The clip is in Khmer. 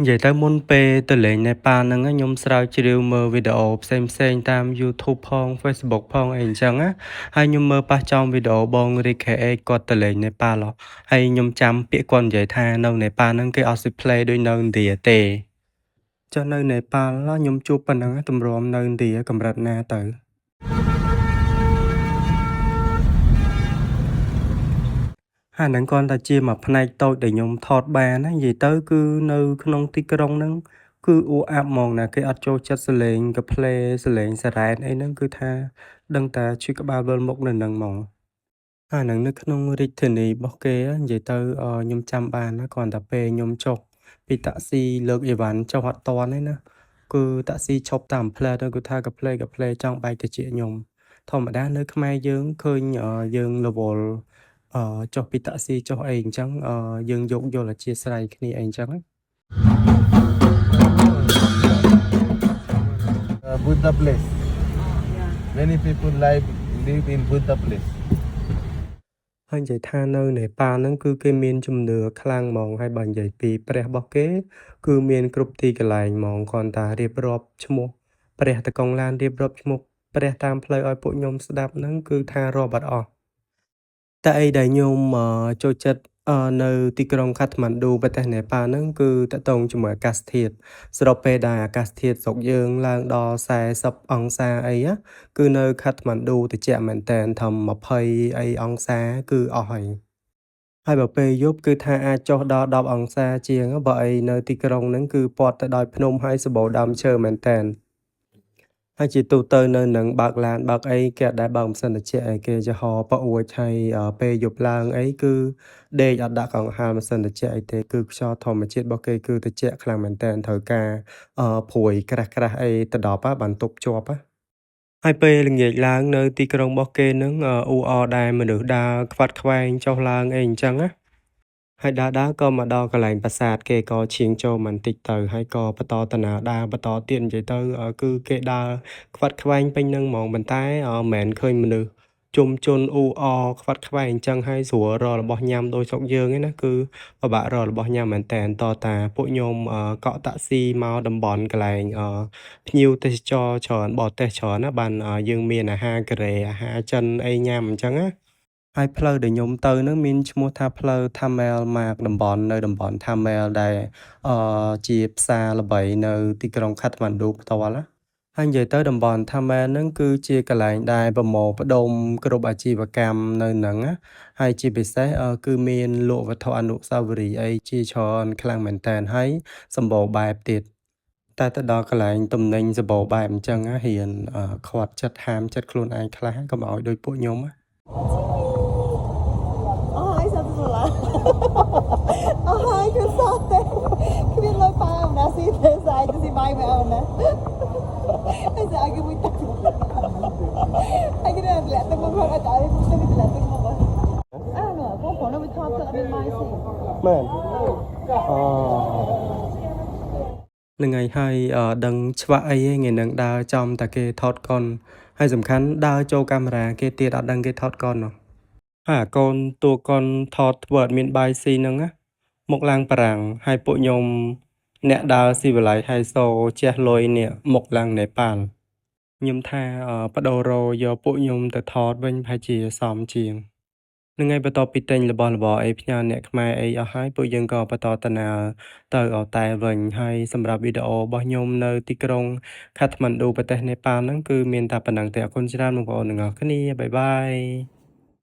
និយាយទៅមុនពេលទៅលេងនេប៉ាល់ហ្នឹងខ្ញុំស្រាវជ្រាវមើលវីដេអូផ្សេងៗតាម YouTube ផង Facebook ផងអីអញ្ចឹងណាហើយខ្ញុំមើលប៉ះចំវីដេអូបង Rick KH គាត់ទៅលេងនេប៉ាល់ហើយខ្ញុំចាំពាក្យគាត់និយាយថានៅនេប៉ាល់ហ្នឹងគេអត់ស៊ីផ្លេដូចនៅឥណ្ឌាទេចុះនៅនេប៉ាល់ខ្ញុំជួបប៉ុណ្ណឹងទម្រាំនៅឥណ្ឌាកម្រិតណាទៅ ហើយហ្នឹងគ្រាន់តែជាមួយផ្នែកតូចដែលខ្ញុំថតបានណានិយាយទៅគឺនៅក្នុងទីក្រុងហ្នឹងគឺអួអាប់ហ្មងណាគេអត់ចូលចិត្តសម្លេងកាផ្លេសម្លេងសារ៉ែនអីហ្នឹងគឺថាដឹងតែឈឺក្បាលវិលមុខនៅហ្នឹងហ្មងហើយហ្នឹងនៅក្នុងរាជធានីរបស់គេនិយាយទៅខ្ញុំចាំបានណាគ្រាន់តែពេលខ្ញុំចុះពីតាក់ស៊ីលើកអីវ៉ាន់ចុះអត់ទាន់ទេណាគឺតាក់ស៊ីឈប់តាមផ្លែទៅគឺថាកាផ្លេកាផ្លេចង់បែកត្រចៀកខ្ញុំធម្មតានៅខ្មែរយើងឃើញយើងរវល់ចុះពីតាក់ស៊ីចុះអីអញ្ចឹងយើងយោគយល់អធ្យាស្រ័យគ្នាអីអញ្ចឹងណា Buddha place. Many people live live in Buddha place. ហើយនិយាយថានៅនេប៉ាល់ហ្នឹងគឺគេមានជំនឿខ្លាំងហ្មងហើយបើនិយាយពីព្រះរបស់គេ គឺមានគ្រប់ទីកន្លែងហ្មងគ្រាន់តែរៀបរាប់ឈ្មោះព្រះតកងឡានរៀបរាប់ឈ្មោះព្រះតាមផ្លូវឲ្យពួកខ្ញុំស្ដាប់ហ្នឹងគឺថារាប់អត់អស់តែអីដែលខ្ញុំចូលចិត្តនៅទីក្រុងកាឋម៉ាន់ឌូប្រទេសនេប៉ាល់ហ្នឹងគឺទាក់ទងជាមួយអាកាសធាតុស្របពេលដែលអាកាសធាតុស្រុកយើងឡើងដល់40អង្សាអីណាគឺនៅកាឋម៉ាន់ឌូត្រជាក់មែនទែនត្រឹម20អីអង្សាគឺអស់ហើយហើយបើពេលយប់គឺថាអាចចុះដល់10អង្សាជាងបើអីនៅទីក្រុងហ្នឹងគឺព័ទ្ធទៅដោយភ្នំហើយសម្បូរដើមឈើមែនទែនហើយជាទូទៅនៅនឹងបើកឡានបើកអីគេអត់ដែលបើកម៉ាស៊ីនត្រជាក់អីគេចំហប្អួចហើយពេលយប់ឡើងអីគឺដេកអត់ដាក់កង្ហារម៉ាស៊ីនត្រជាក់អីទេគឺខ្យល់ធម្មជាតិរបស់គេគឺត្រជាក់ខ្លាំងមែនទែនត្រូវការព្រួយក្រាស់ៗអីទៅដល់បានទប់ជាប់ណាហើយពេលល្ងាចឡើងនៅទីក្រុងរបស់គេហ្នឹងអ៊ូអរដែរមនុស្សដើរខ្វាត់ខ្វែងចុះឡើងអីអញ្ចឹងណាហើយដើរៗក៏មកដល់កន្លែងប្រាសាទគេក៏ឈៀងចូលបន្តិចទៅហើយក៏បន្តដំណើរដើរបន្តទៀតនិយាយទៅគឺគេដើរខ្វាត់ខ្វែងពេញហ្នឹងហ្មងប៉ុន្តែមិនមែនឃើញមនុស្សជុំជនអ៊ូអរខ្វាត់ខ្វែងអញ្ចឹងហើយស្រួលរករបស់ញ៉ាំដូចស្រុកយើងឯណាគឺពិបាករករបស់ញ៉ាំមែនតើតតាពួកខ្ញុំកក់តាក់ស៊ីមកតំបន់កន្លែងភ្ញៀវទេសចរច្រើនបរទេសច្រើនណាបានយើងមានអាហារកូរ៉េអាហារចិនអីញ៉ាំអញ្ចឹងណាហើយផ្លូវដែលខ្ញុំទៅហ្នឹងមានឈ្មោះថាផ្លូវ Thamel Mark តំបន់នៅតំបន់ Thamel ដែលជាផ្សារល្បីនៅទីក្រុងកាឋម៉ាន់ឌូផ្ទាល់ណាហើយនិយាយទៅតំបន់ Thamel ហ្នឹងគឺជាកន្លែងដែលប្រមូលផ្ដុំគ្រប់អាជីវកម្មនៅហ្នឹងណាហើយជាពិសេសគឺមានលក់វត្ថុអនុស្សាវរីយ៍អីជាច្រើនខ្លាំងមែនទែនហើយសម្បូរបែបទៀតតែទៅដល់កន្លែងទំនិញសម្បូរបែបអញ្ចឹងណារៀនខាត់ចិត្តហាមចិត្តខ្លួនឯងខ្លះកុំឲ្យដូចពួកខ្ញុំណា អស់ហើយសិនទៅឡាអស់ហើយគឺសោះទេគ្មានលុយប៉ាអំណាស៊ីទេស្អែកទៅស៊ីបាយមកអូនណាហើយស្អែកគេមួយទឹកហើយគេតម្លាក់ទឹកមកផងអត់ឲ្យទឹកគេតម្លាក់ទឹកមកអើនោះបងប្អូននៅថតទឹកអត់មានបាយស៊ី មែនអូនឹងហើយហើយដឹងច្បាស់អីឯងថ្ងៃហ្នឹងដើរចំតែគេថតកុនហើយសំខាន់ដើរចូលកាមេរ៉ាគេទៀតអត់ដឹងគេថតកុននោះហើយអាកូនតួកុនថតធ្វើអត់មានបាយស៊ីហ្នឹងណាមុខឡើងបារាំងហើយពួកខ្ញុំអ្នកដើរស៊ីវិល័យហៃសូជះលុយនេះមុខឡើងនេប៉ាល់ខ្ញុំថាបដូររយកពួកខ្ញុំទៅថតវិញប្រហែលជាសមជាង នឹងហើយបន្ទាប់ពីទិញរបស់របរអីផ្ញើអ្នកខ្មែរអីអស់ហើយពួកយើងក៏បន្តដំណើរទៅអូតែលវិញហើយសម្រាប់វីដេអូរបស់ខ្ញុំនៅទីក្រុងកាឋម៉ាន់ឌូប្រទេសនេប៉ាល់ហ្នឹងគឺមានតែប៉ុណ្ណឹងទេអរគុណច្រើនបងប្អូនទាំងអស់គ្នាbye bye.